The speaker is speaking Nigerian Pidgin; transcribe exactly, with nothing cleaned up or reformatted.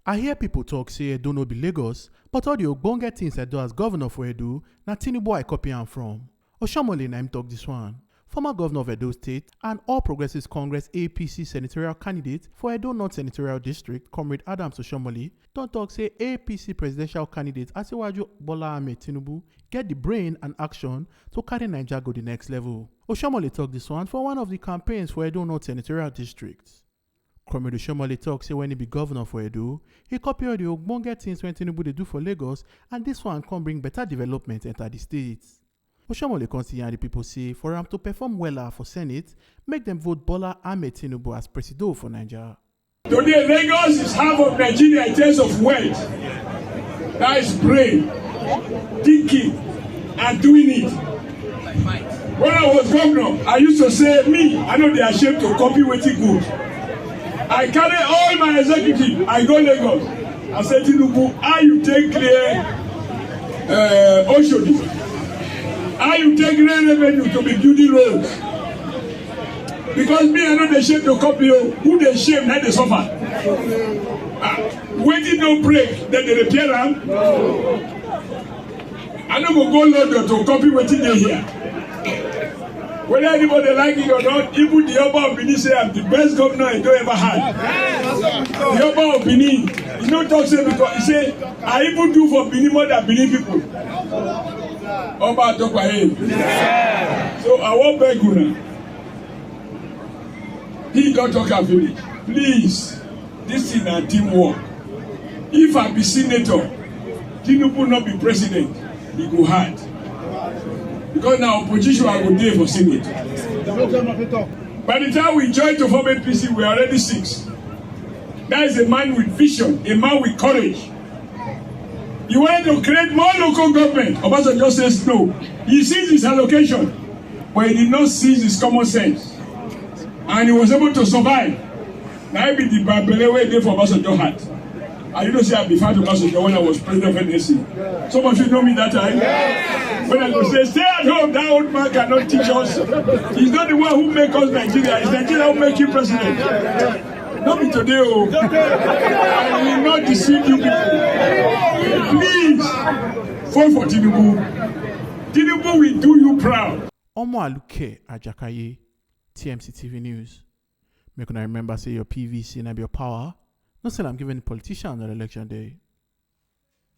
I hear people talk say Edo no be Lagos, but all the ogbonge things I do as governor for Edo, na Tinubu I copy am from. Oshomole na him talk this one. Former governor of Edo State and All Progressives Congress A P C senatorial candidate for Edo North Senatorial District, Comrade Adams Oshomole, don talk say A P C presidential candidate Asiwaju Bola Ahmed Tinubu get the brain and action to carry Naija go the next level. Oshomole talk this one for one of the campaigns for Edo North Senatorial District. Comrade Oshomole talk say when he be governor for Edo, he copy all the ogbonge things wey Tinubu dey do for Lagos, and this one come bring better development enter the state. Oshomole come still yarn the people say for am to perform wella for Senate, make dem vote Bola Ahmed Tinubu as presido for Naija. Today, Lagos is half of Nigeria in terms of wealth. That is brain, thinking, and doing it. When I was governor, I used to say, me, I no dey ashamed to copy wetin good. I carry all my executive, I go Lagos. I say, Tinubu, how you take clear uh, Oshodi? How you take rail revenue to be building roads? Because me, I no dey shame to copy you. Who dey shame, na dey suffer. Ah, wetin no break, dem dey repair am. I no go go London to copy wetin dey here. Whether anybody like it or not, even the Oba of Benin say I'm the best governor Edo ever had. The Oba of Benin, he no talk say because he say I even do for Benin more than Benin people. Oba Atokwaye. So I wan beg una. He don talk am finish. Please, this thing na teamwork. If I be senator, Tinubu no be president, e go hard. Because na opposition I go dey for senate. By the time we join to form A P C, we are already six. That is a man with vision, a man with courage. He wanted to create more local government. Obasanjo says no. He sees his allocation, but he did not seize his common sense. And he was able to survive. Na him be the babele wey dey for Obasanjo heart. I didn't know say I be fan of Obasanjo when I was president of N S C. Some of you know me that time. When I go say, stay at home, that old man cannot teach us. He's not the one who make us Nigeria. It's Nigeria who make him president. No be today o. I will not deceive you people. Please, vote for Tinubu. Tinubu will do you proud. Omo Aluke Ajakaye, T M C T V News. Make una remember say your P V C na be your power. No sell am give any politician on election day.